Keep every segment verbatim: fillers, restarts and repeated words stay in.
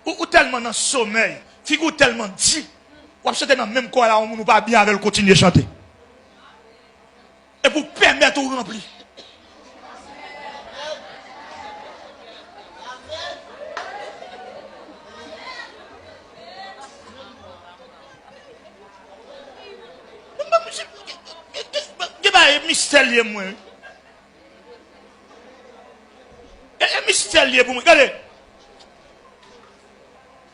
Ou, ou tèlman nan somèy, figi w tèlman di, w ap chante nan menm kò a la, yon moun ou pa byen avè l kontinye chante. Epi w pèmèt ou ranpli. Gen bagay mistè l ye mwen. E, e mistè l ye pou mwen. Gade.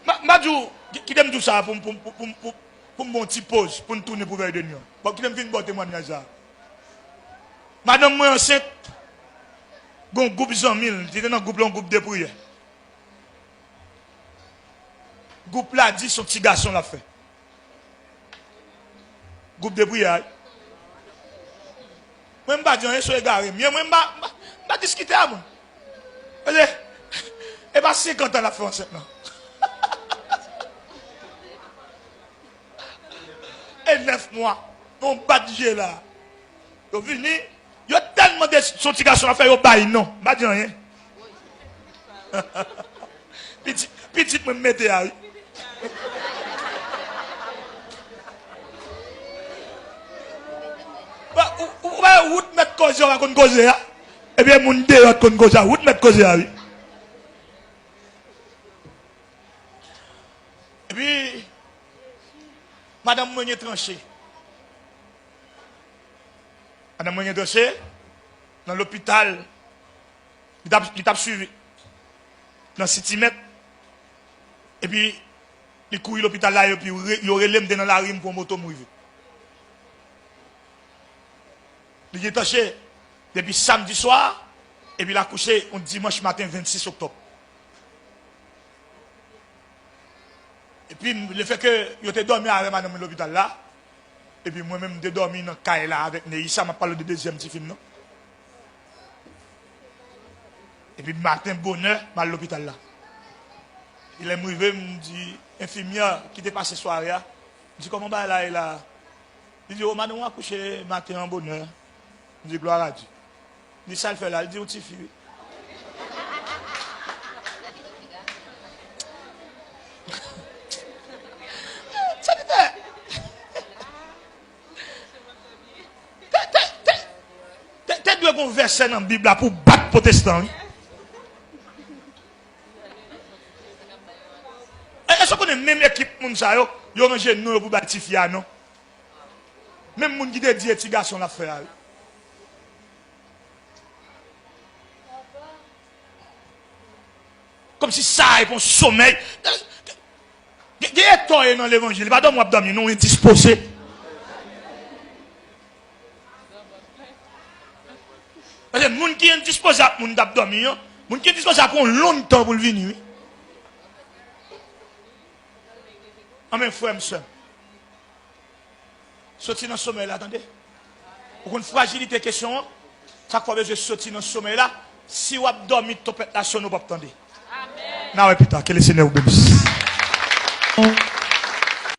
M a, m a di w, ki-, kite m di w sa pou m, pou m, pou m, pou m, pou m, pou m ba w ti poz, pou n tounen pou vèy de nwi an. Bon, kite m fin ba w temwanyaj sa. Madanm mwen ansent, gen yon gwoup zanmi l, li te nan gwoup la, yon gwoup de priyè. Gwoup la di se yon ti gason l ap fè. Gwoup de priyè a, wi. Mwen, m pa di anyen, se egare m ye, mwen, m pa, m pa, m pa diskite a, mwen. Paske, e pa senkant an l ap fè ansent, non. E nèf mwa, yon bat je la. Yo vini, yo tèlman de, se yon ti gason afè yo bay non. M pa di anyen. Pitit, pitit mwen m mete a, wi. Ou, ou, ou pa wè wout mèt koze, w pa konn koze a. Ebyen, moun deyò t konn koze a, wout mèt koze a, wi. Epi, madanm mwen gen tranche. Madanm mwen gen tranche nan lopital. Li t ap, li t ap swiv nan Sitimèt. Epi, li kouri lopital la, epi yo re-, yo rele m, m te nan lari, m pran moto, m rive. Li gen tranche depi samdi swa, epi l akouche yon dimanch maten vennsis oktòb. Epi, lefètke yo te dòmi avè madanm mwen lopital la, epi mwen menm, m te dòmi nan kay la avèk Neissa, m ap pale w de dezyèm tifi m nan. Epi maten bonè, m al lopital la. Epi lè m rive, m di enfimyè ki te pase sware a, m di, "Kòman bagay la ye la a?" Li di, "O, madanm ou akouche maten an bonè." M di, "Glwa a Dye." Li di, "Sa l fè la?" Li di, "Yon tifi, wi." Sa li fè? Te, te, te, te, te dwe gen yon vèsè nan Bib la pou bat pwotestan, wi. E, èske w konnen menm ekip moun sa yo, yo ranje non yo pou bay tifi a non? Menm moun ki te di e ti gason l ap fè a, wi. Kòmsi sa e pa yon somèy. Gen, gen etò e nan levanjil. E pa dòmi w ap dòmi, non, w endispoze. Paske moun ki endispoze ak moun k ap dòmi an, moun ki endispoze a pran yon long tan pou l vini, wi. Anben, frè m, sè m. Soti nan somèy la, tande. Ou konn frajilite kesyon an? Sa k fè w bezwen soti nan somèy la? Si w ap dòmi, twonpèt la sone, w p ap tande. N a wè pita. Que le Seigneur vous bénisse.